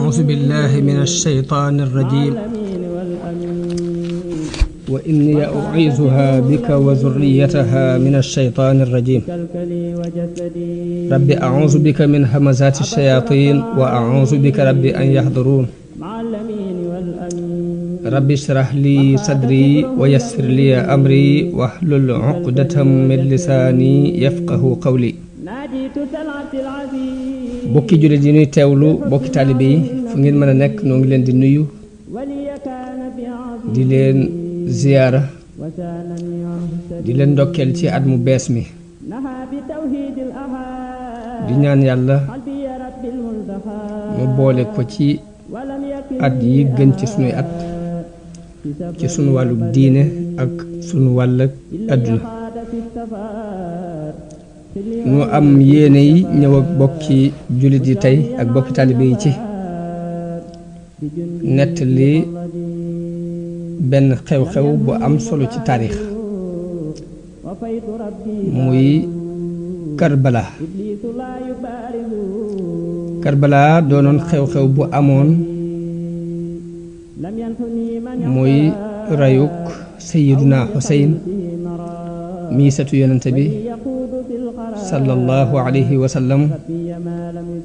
أعوذ بالله من الشيطان الرجيم وإني أعيذها بك وذريتها من الشيطان الرجيم رب أعوذ بك من همزات الشياطين وأعوذ بك رب أن يحضرون رب اشرح لي صدري ويسر لي أمري واحلل عقدة من لساني يفقه قولي bokki jullit yi ñuy teewlu bokki taalibe yi fu ngeen mën a nekk noo ngi leen di nuyu di leen ziyaara di leen ndokkeel ci at mu bees mi di ñaan yàlla mu boole ko ci at yi gën ci sunuy at ci sunu wàllu diine ak sunu wàll àdduna ñu am yéene yi ñëw ak bokki jullit yi tey ak bokki taalibe yi ci nettali benn xew-xew bu am solo ci taarix muy Karbala doonoon xew-xew bu amoon muy rayuk Sayyiduna Xuseyn mii satu yonente bi sallallahu alayhi wa sallam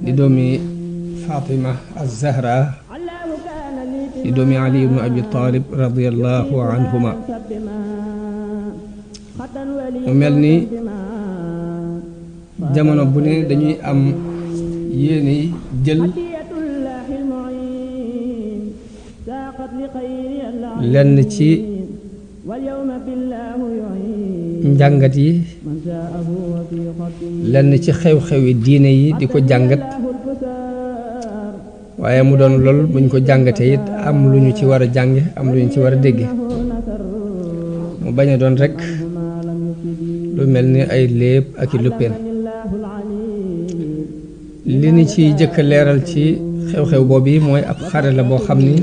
di doomi Fatima az-Zahra di doomi Ali ibnu Abi Talib radiyallahu anhuma mu mel ni jamono bu ne dañuy am yéene jël lenn ci njàngat yi lenn ci xew-xewi diine yi di ko jàngat waaye mu doon lool buñ ko jàngatee it am lu ñu ci war a jànge am lu ñu ci war a dégge mu bañ a doon rekk lu mel ni ay léeb ak i luppeen li ni ci jëkk leeral ci xew-xew boobu yi mooy ab xare la boo xam ni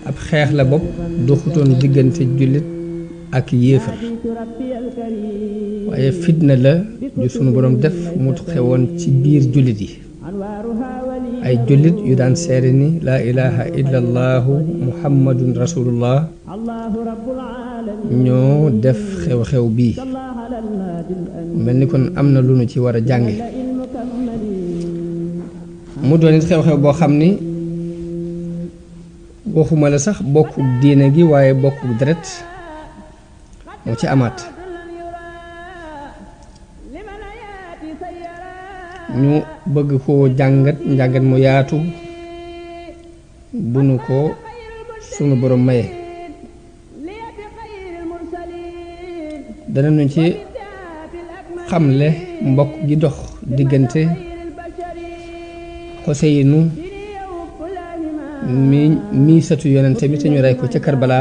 ab xeex la bopp doxutoon diggante jullit ak yéefar waaye fitna la ju sunu boroom def mu xewoon ci biir jullit yi ay jullit yu daan seede ni laa ilaha illa allahu muhammadun rasulullah ñoo def xew-xew bii mel ni kon am na lu nu ci war a jànge mu doon it xew-xew boo xam ni waxuma la sax bokku diine gi waaye bokku deret moo ci amaat ñu bëgg koo njàngat mu yaatu bu nu ko sunu borom maye danañu ci xamle mbokk gi dox diggante Xuseynu mi satu yonente bi te ñu rey ko ca Karbala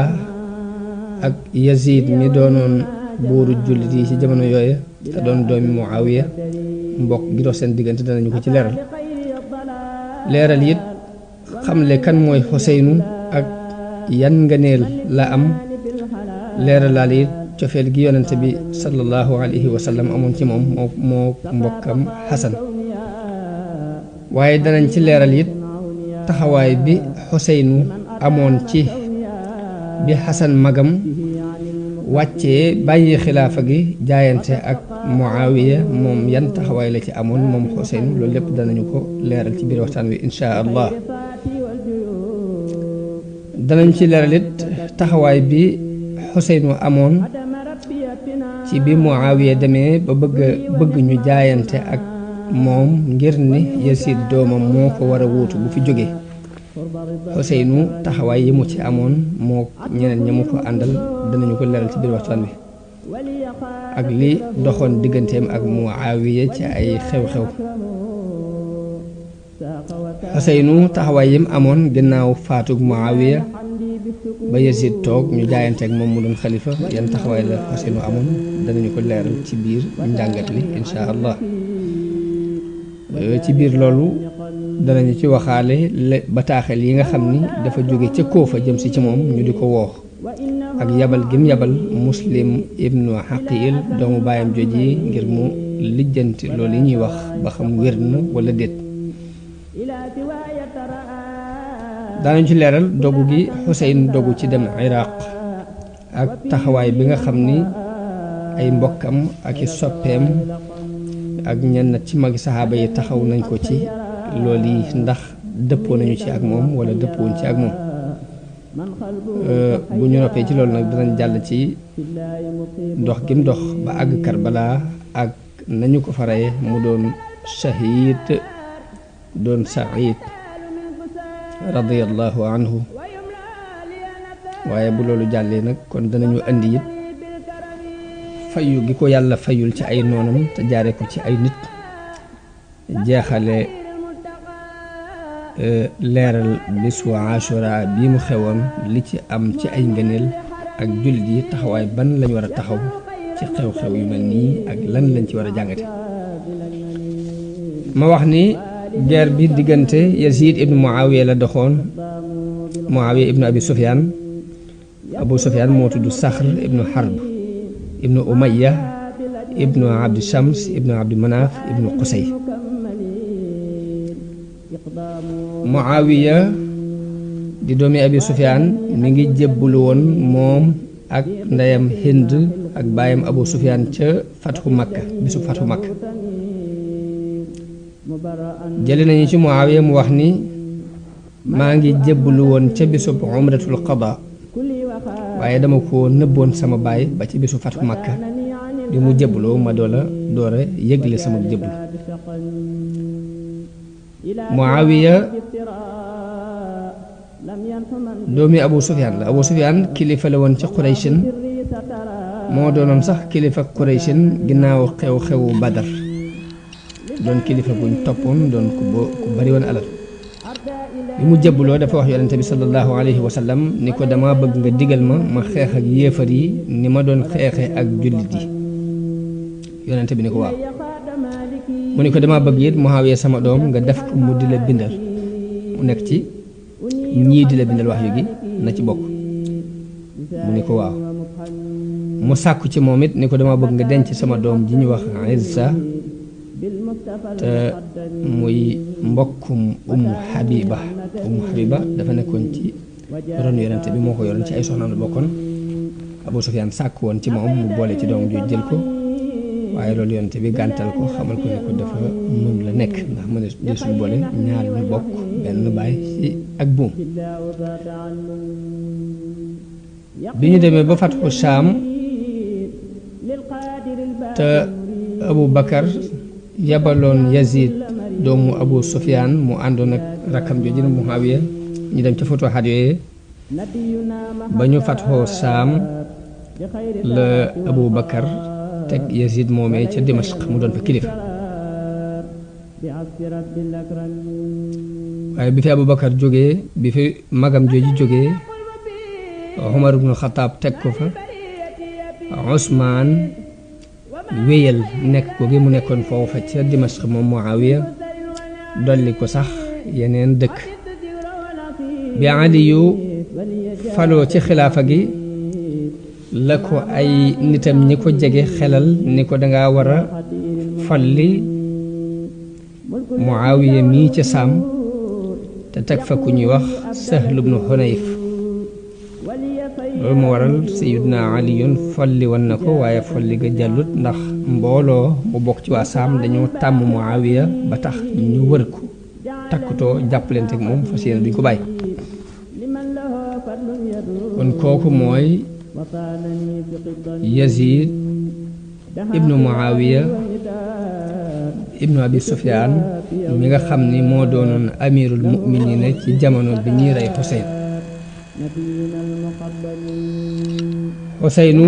ak Yazid mi doonoon buuru jullit yi ci jamono yooye te doon doomi Muawiya mbokk gi dox seen diggante danañu ko ci leeral it xamle kan mooy Xuseynu ak yan ngëneel la am leeralaal it cofeel gi yonente bi sallallahu alayhi wa sallam amoon ci moom moo mbokkam Xasan waaye danañ ci leeral it taxawaay bi Xuseynu amoon ci bi Xasan magam wàccee bàyyi xilaafa gi jaayante ak Muawiya moom yan taxawaay la ci amoon moom Xuseynu loolu lépp danañu ko leeral ci biir waxtaan wi insha allah danañ ci leeral it taxawaay bi Xuseynu amoon ci bi Muawiya demee ba bëgg ñu jaayante ak moom ngir ni Yazid doomam moo ko war a wuutu bu fi jógee Xuseynu taxawaay yi mu ci amoon moo ñeneen ña mu ko àndal danañu ko leeral ci biir waxtaan bi ak li doxoon digganteem ak Muawiya ci ay xew-xew Xuseynu taxawaay yi mu amoon gannaaw faatug Muawiya ba Yazid toog ñu jaayante ak moom mu doon xalifa yan taxawaay la Xuseynu amoon danañu ko leeral ci biir njàngat li insha allah ci biir loolu danañu ci waxaale bataaxel yi nga xam ni dafa jóge ca Koofa jëm si ci moom ñu di ko woo ak yabal gim yabal Muslim ibnu Xaqiil doomu baayam jooji ngir mu lijjanti loolu yi ñuy wax ba xam wér na wala déet daanañ ci leeral dogu gi Xuseyn dogu ci dem Iraq ak taxawaay bi nga xam ni ay mbokkam ak i soppeem ak ñenn ci magi saxaaba yi taxaw nañ ko ci loolu yi ndax dëppoo nañu ci ak moom wala dëppoowuñ ci ak moom bu ñu noppee ci loolu nag danañ jàll ci dox gi mu dox ba àgg Karbala ak nañu ko fa reye mu doon shahid doon saïd radiyallahu anhu waaye bu loolu jàllee nag kon danañu andi it fayu gi ko yàlla fayul ci ay noonam te jaare ko ci ay nit jeexale leeral bisu Ashura bii mu xewoon li ci am ci ay ngëneel ak jullit yi taxawaay ban lañ war a taxaw ci xew-xew yu mel nii ak lan lañ ci war a jàngate ma wax ni guerre bi diggante Yazid ibnu Muawiya la doxoon Muawiya ibnu Abi Sufyaan Abu Sufyaan moo tudd Saxr ibnu Harb ibnu Umayya ibnu Abdi Shams ibnu Abdi Manaaf ibnu Qusay Muawiya di doomi Abi Sufyaan mi ngi jébbulu woon moom ak ndeyam Hind ak baayam Abu Sufyaan ca fatxu Makka bisu fatxu Makka jële nañu ci Muawiya mu wax ni maa ngi jébbulu woon ca bisub umratul qada waaye dama ko nëbboon sama baay ba ci bisu fatxu Makka bi mu jébbuloo ma doora yëgle sama jébbulu Muawiya doomi Abu Sufyaan la Abu Sufyaan kilifa la woon ci Qurayshin moo doonoon sax kilifa Qurayshin ginnaaw xew-xewu Badar doon kilifa buñ toppoon doon ku bari woon alal bi mu jébbuloo dafa wax yonente bi sallallahu alayhi wa sallam ni ko dama bëgg nga digal ma xeex ak yéefar yi ni ma doon xeexe ak jullit yi yonente bi ni ko waaw mu ni ko dama bëgg it Muawiya sama doom nga def ko mu di la bindal mu nekk ci ñii di la bindal wax yu gi na ci bokk mu ni ko waaw mu sàkku ci moom it ni ko dama bëgg nga denc sama doom ji ñu wax Izza te muy mbokkum Ummu Habiba dafa nekkoon ci ron yonente bi moo ko yoroon ci ay soxnaam la bokkoon Abu Sufyaan sàkk woon ci moom mu boole ci doom jooju jël ko waaye loolu yonente bi gàntal ko xamal ko ne ko dafa mën la nekk ndax mën a suñu boole ñaar ñu bokk benn baay ci ak buum bi ñu demee ba fatxu Shaam te Abu Bakar yabaloon Yazid doomu Abu Sufyaan mu àndoon ak rakkam jooju na Muawiya ñu dem ca futuhaat yooyu ba ñu fatxoo Shaam la Abu Bakar teg Yazid moomee ca Dimashq mu doon fa kilifa waaye bi fi Abu Bakar jógee bi fi magam jooju jógee Umar ibnu Xataab teg ko fa Usmaan wéyal nekk ko gi mu nekkoon foofa ca Dimashq moom Muawiya dolli ko sax yeneen dëkk bi Aliyu faloo ci xilaafa gi la ko ay nitam ñi ko jege xelal ni ko danga war a folli Muawiya mii ca Saam te teg fa ku ñuy wax Sahl ibnu Hunayf loolu moo waral Sayyiduna Aliyun folli woon na ko waaye folli ga jàllut ndax mbooloo mu bokk ci waa Saam dañoo tàmm Muawiya ba tax ñu wër ko takkutoo jàppalante ak moom fas yéene duñ ko bàyyi kon kooku mooy Yazid ibnu Muawiya ibnu Abi Sufyaan mi nga xam ni moo doonoon amirul mu'miniina ci jamono bi ñuy rey Xuseyn Xuseynu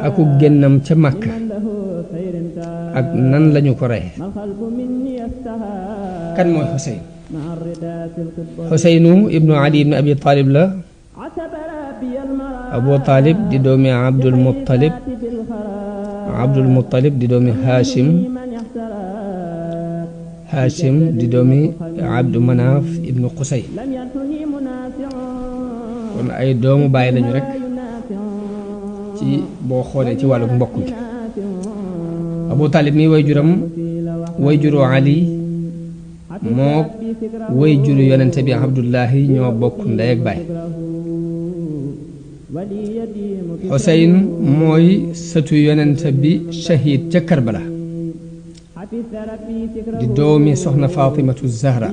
aku génnam ca Makka ak nan lañu ko rey kan mooy Xuseyn Xuseynu ibnu Ali ibnu Abi Talib la Abu Talib di doomi Abdul Muttalib di doomi Hashim di doomi Abdu Manaaf ibnu Qusay kon ay doomu bàyyi lañu rek ci boo xoolee ci wàllu mbokk gi Abu Talib mi wayjuru Ali moo way juru yonente bi Abdullahi ñoo bokk ndey ak baay Xuseyn mooy sëtu yonente bi shahid ca Karbala di doomi soxna Fatimatu Zahra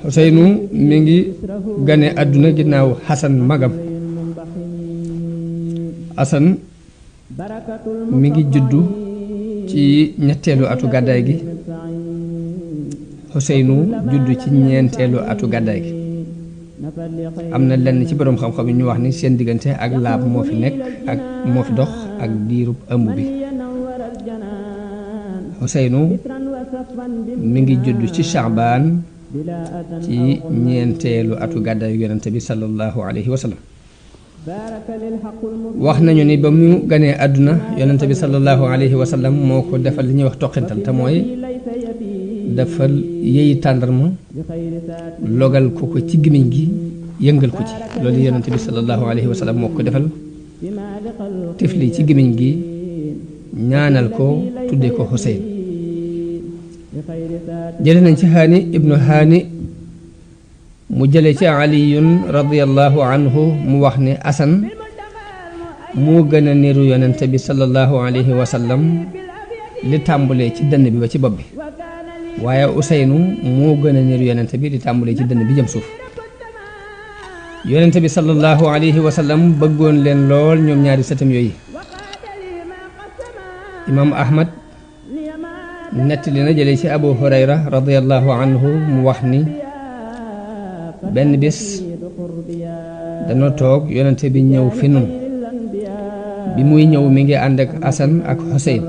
Xuseynu mi ngi gane àdduna ginnaaw Xasan magam Xasan mi ngi juddu ci ñetteelu atu gàddaay gi Xuseynu juddu ci ñeenteelu atu gàddaay gi am na lenn ci boroom xam-xam yi ñu wax ni seen diggante ak laab moo fi nekk ak moo fi dox ak diirub ëmb bi Xuseynu mi ngi juddu ci Shaabaan ci ñeenteelu atu gàddaayu yonente bi sallallahu alayhi wa sallam wax nañu ni ba mu ganee àdduna yonente bi sallallahu alayhi wa sallam moo ko defal li ñuy wax toqintal te mooy defal yeyi tàndarma logal ko ko ci gémmiñ gi yëngal ko ci loolu yonente bi sallallahu alayhi wa sallam moo ko defal tifli ci gémmiñ gi ñaanal ko tudde ko Xuseyn jële nañ ci Haani ibnu Haani mu jële ci Aliyun radiyallahu anhu mu wax ne Asan moo gën a niru yonente bi sallallahu alayhi wa sallam li tàmbulee ci dënn bi ba ci bopp bi waaye Useynu moo gën a niru yonente bi li tàmbulee ci dënn bi jëm suuf yonente bi sallallahu alayhi wa sallam bëggoon leen lool ñoom ñaari sëtam yooyu imaam Ahmad nettali na jële ci Abu Hurayra radiyallahu anhu mu wax ni benn bis dana toog yonente bi ñëw fi nun bi muy ñëw mi ngi ànd ak Asan ak Xuseyn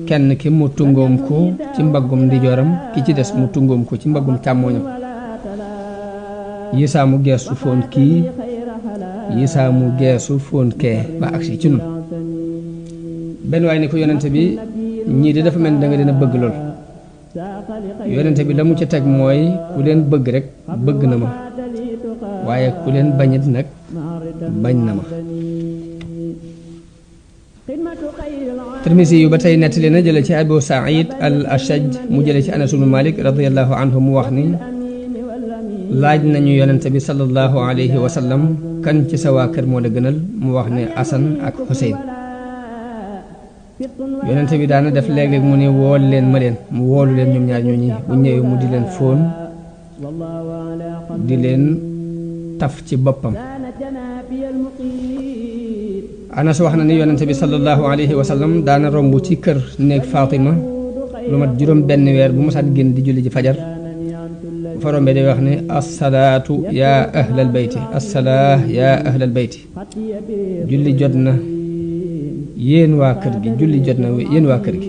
kenn ki mu tungoom ko ci mbaggum ndijooram ki ci des mu tungoom ko ci mbaggum càmmooñam yisaa mu geesu foon kii yisaa mu geesu foon kee ba agsi ci nun benn waay ni ko yonente bi ñii de dafa mel ni da nga leen a bëgg lool yonente bi la mu ca teg mooy ku leen bëgg rek bëgg na ma waaye ku leen bañit nag bañ na ma Tirmisi yu ba tey nettali na jële ci Abu Saïd al Ashaj mu jële ci Anas ibnu Malik radiyallahu anhu mu wax ni laaj nañu yonente bi sallallahu alayhi wa sallam kan ci sa waa kër moo la gënal mu wax ne Asan ak Xuseyn yonente bi daana def léeg-léeg mu ne wool leen ma leen mu woolu leen ñoom ñaar ñooñi bu ñëwee mu di leen fóon di leen taf ci boppam Anas wax na ni yonente bi sallallahu alayhi wa sallam daana romb ci kër néeg Fatima lu mat juróom benn weer bu mosaan génn di julli ji fajar bu fa rombee day wax ne assalaatu yaa ahlal bayti assalaa yaa ahlal bayti julli jot na yéen waa kër gi julli jot na yéen waa kër gi